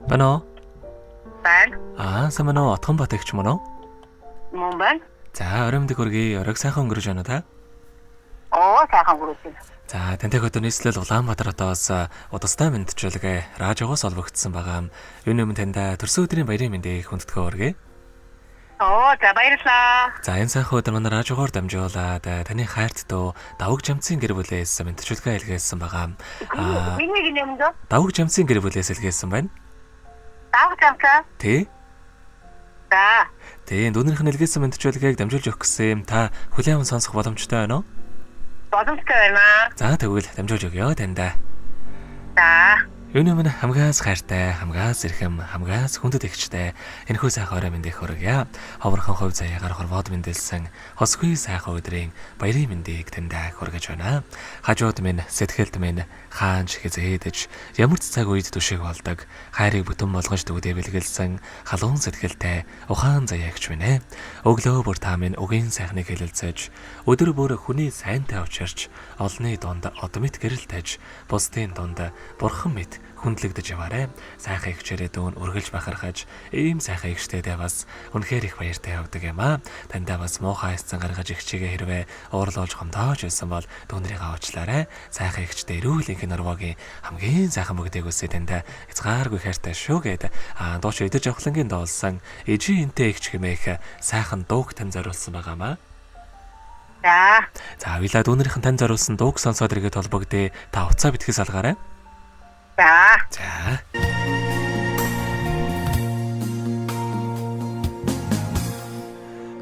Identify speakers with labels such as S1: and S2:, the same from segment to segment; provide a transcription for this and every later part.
S1: Байна уу?
S2: Байна.
S1: Аа, сайн байна уу? Отгон Бат эгч мөн үү?
S2: Мөн байна.
S1: За, оройн мэндийг хүргэе. Оройг сайхан өнгөрөж байна уу та?
S2: Оо, сайхан өнгөрөөж байна.
S1: За, тантай хөдөө нийслэл Улаанбаатар хотоос удастай мэндчилгээ радиогоос холбогдсон байгаа. Юуны өмнө таньда төрсөн өдрийн баярын мэндийг хүндэтгэн хүргэе.
S2: Оо, за баярлалаа.
S1: За, энэ сайхан өдөр манай радиогоор дамжуулаад таны хайрт дүү Давг Жамцын гэр бүлээс мэндчилгээ илгээсэн байгаа.
S2: Аа, миний гинэ юм дөө?
S1: Давг Жамцын гэр бүлээс илгээсэн байна.
S2: Давг Жамцаа?
S1: Тий.
S2: За.
S1: Тий, дүүнэрх нь илгээсэн мэндчилгээг дамжуулж өгөх гэсэн юм. Та хүлээн аван сонсох боломжтой байна уу?
S2: Боломжтой байна.
S1: За, тэгвэл дамжуулж өгье таньда.
S2: За.
S1: Юуны өмнө хамгаас хайртай, хамгаас эрхэм, хамгаас хүндэт эгчтэй энэхүү сайхан орой мэндийг хүргье. Ховорхон хувь заяагаар хорвоод мэндэлсэн хосгүй сайхан өдрийн баярын мэндийг таньда хүргэж байна. Хажууд минь, сэтгэлд минь хаанч хизээдэж ямар ч цаг үед түшиг болдог, хайрыг бүтэн болгож дүүдээ бэлгэлсэн халуун сэтгэлтэй ухаан заяагч минь ээ. Өглөө бүр та минь үгийн сайхныг хэлэлцэж, өдөр бүр хүний сайнтай учирч, олонны дунд од мэт гэрэлтэж, бусдын дунд бурхан мэт хүндлэгдэж яваарэ. Сайхан эгчээрээ дүүн үргэлж бахархаж, ийм сайхан эгчтэйдээ бас үнэхээр их баяртай явдаг юм аа. Таньдаа бас муухай эцэн гаргаж эгчигээ хэрвээ уурлуулж гомдоож байсан бол дүүнрийг уучлаарай. Сайхан эгчтэй эрүүл энхэн норвогийн хамгийн сайхан бүгдийг үсэ таньда хязгааргүй хайртай шүү гэд дууч Эдэж Авхлангийн дуулсан Ижи энтэй эгч хэмээх сайхан дууг тань зориулсан байгаамаа.
S2: За.
S1: За, вила дүүнэрийнхэн тань зориулсан дууг сонсоод иргэд холбогдъё. Та уцаа битгий салгаарай.
S2: За.
S1: За.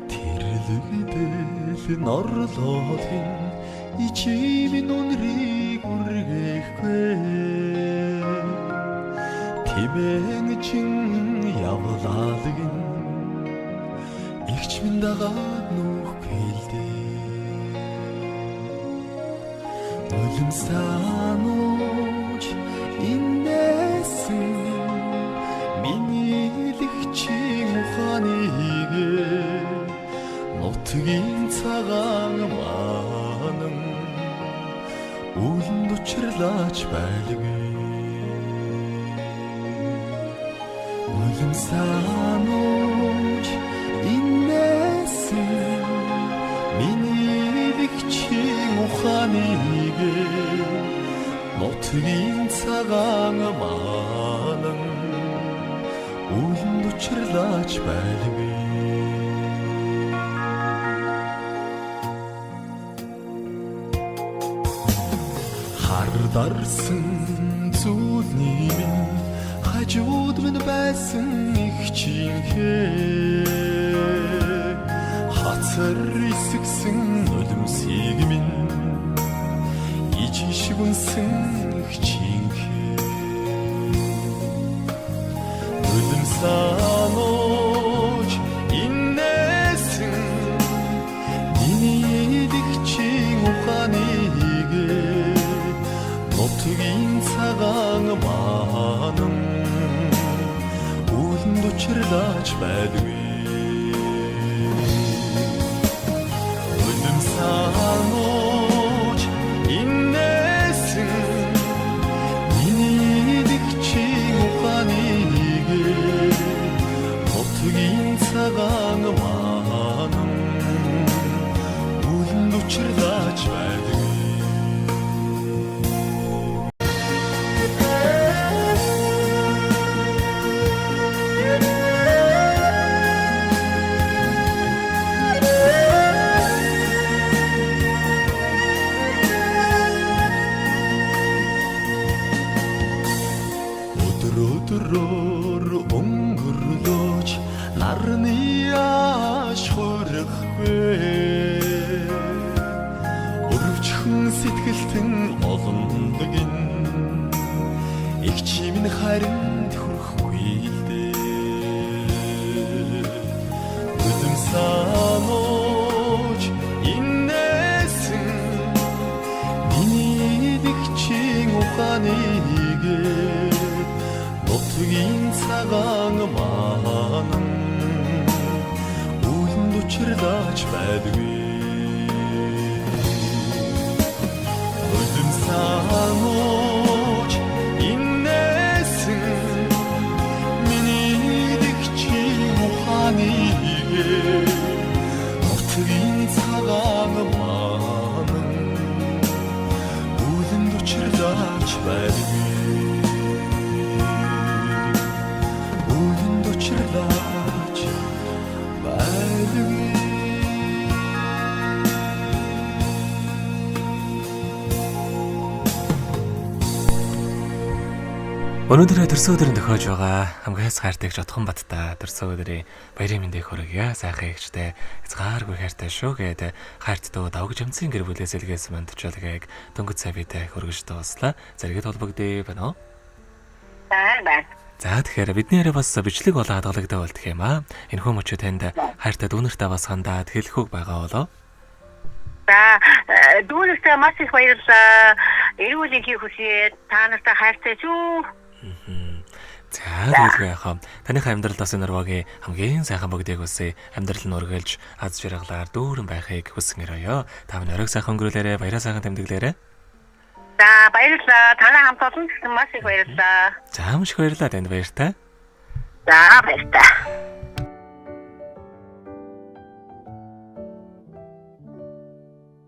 S3: Тэрлэгдэл норлоолын ичимэн үнрийг үргэхгүй. Тимэн чин явлаалагын игч минь дагаад нүүхгүй л дээ. Нулимсаанууч иннээсэн миний лэгчийн ухааныг нутгийн цагаан манан үлэнд учрлаач байлгүй. Нулимсаанууч иннээсэн миний лэгчийн ухааныг нутгийн цагаан манан үлэнд учрлаач байлгүй. Хардарсан зүйлний минь хажууд минь байсан их чинхээ хацар исгсэн нулимсыг минь ижиш үнсэн их чинхээ. Нулимсаанууч иннээсэн миний лэгчийн ухааныг нутгийн цагаан манан үлэнд учрлаач байлгүй. Нулимсаанууч иннээсэн миний лэгчийн ухааныг нутгийн цагаан манан үлэнд учрлаач байлгүй. Өдөр өдрөөр өнгөрлөөч нарны яаш хөрөхгүй. Өрөвчхөн сэтгэлтэн олондог ин их чимэн харинд хүрэхгүй л дээ. Нулимсаанууч иннээсэн миний лэгчийн ухааныг нутгийн цагаан манан үлэнд учрлаач байлгүй. Нулимсаанууч иннээсэн байлгүй. Үнэнд учирлаач байлгүй.
S1: Өнөөдөр төрсөн өдрийн тохиож байгаа хамгаас хайртай Жодхон Баттай төрсөн өдрийн баярын мэндийг хүргье. Сайхан эгчтэй хязгааргүй хайртай шүү гээд хайрт дүү давг жимцэн гэр бүлээс илгээсэн мандчуулгыг дөнгөж савитай хүргэж дууслаа. Зэрэгэд холбогдъё байна уу?
S2: За байна.
S1: За, тэгэхээр бидний яриа бас бичлэг болон хадгалагдав болдох юм аа. Энэхүү мөчөө танд хайртай дүүнертэй бас хандаад хэлэх үг байгаа болов?
S2: За, дүүнертэй маш их баярлалаа. Эрүүл энхийг хүсье. Та нартай хайртай шүү.
S1: За, тэгвэл яах вэ? Таныхаа амьдралд бас энэ нурвагийн хамгийн сайхан бүгдийг хүсье. Амьдрал нь үргэлж аз жаргалаар дүүрэн байхыг хүссэн гэрээё. Та бүхэн оройг сайхан өнгөрүүлээрэй, баяраа сайхан тэмдэглээрэй.
S2: За, баярлалаа. Танай хамт олон гэсэн маш их баярлалаа.
S1: За, маш их баярлалаа, танд баяртай.
S2: За, баяртай.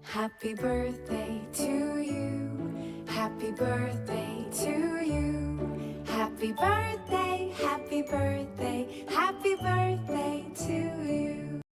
S4: Happy birthday to you. Happy birthday to you. Happy birthday, happy birthday.